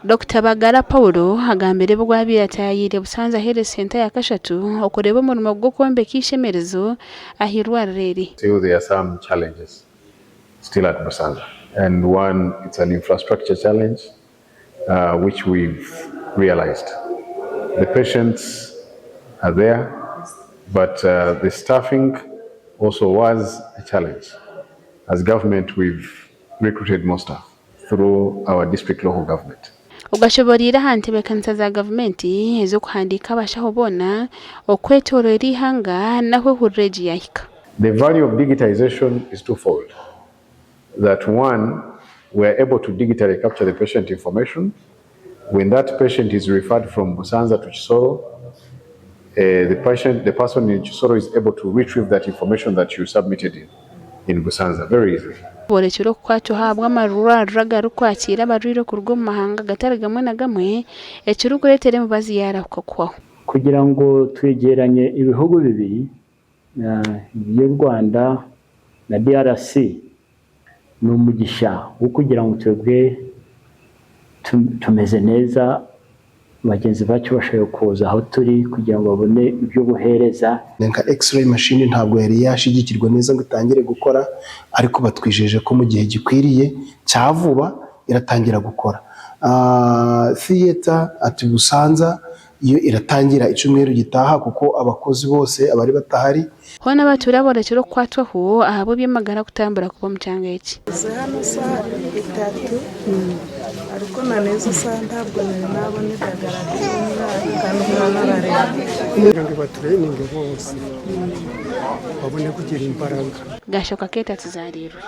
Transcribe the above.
Dokita Bagara Paul agambire ebi obu abaire ataayayiire Busanza Health Centre ya kashatu okureeba omurimo gw'okwombeka eishemerezo ah'eirwariro eri. Still there are some challenges still at Busanza and one it's an infrastructure challenge which we've realized the patients are there but the staffing also was a challenge as government we've recruited more staff. through our district local government. Ogashoboreire aha ntebeekanisa za gavumenti ez'okuhandiika abashaho boona okwetooroora eihanga n'ahu ehururu egi yaahika. The value of digitization is two fold, that one we are able to digitally capture the patient information, when that patient is referred from Busanza to Kisoro, the patient, the person in Kisoro is able to retrieve that information that you submitted in, in Busanza very easily. Boorekire okukwatwaho ahabw'amarwariro agarikwakiira abarwaire okuruga omu mahanga gatari gamwe na gamwe ekirikureetera emibazi yaarahuka kuhwaho. Kugira ngu twegyeranye ebihugu bibiri by'u Rwanda na DRC n'omugisha gw'okugira ngu twebwe tumeze neza Bagyenzi bacu bashoboire kuza ahu turi kugira ngu babone eby'obuheereza. Nka X-ray machine ntabwo yari yashigikirwa neza ngo itangire gukora ariko batwijeje ko mu gihe gikwiriye cya vuba iratangira gukora. Theatre at Busanza yo iratangira icyumweru gitaha kuko abakozi bose abari batahari. Hoona abatuura boorekire okukwatwaho ahabw'eby'amagara kutambura kuba omu kyanga eki. Nze hano saaha itatu ariko na n'ezo saaha ntabwo nari nabona edagara ry'omwana kandi omwana araremba. Kugira ngu batureyininge bonse babone kugira embaraga. Gashoka keeta tuzaariirwe.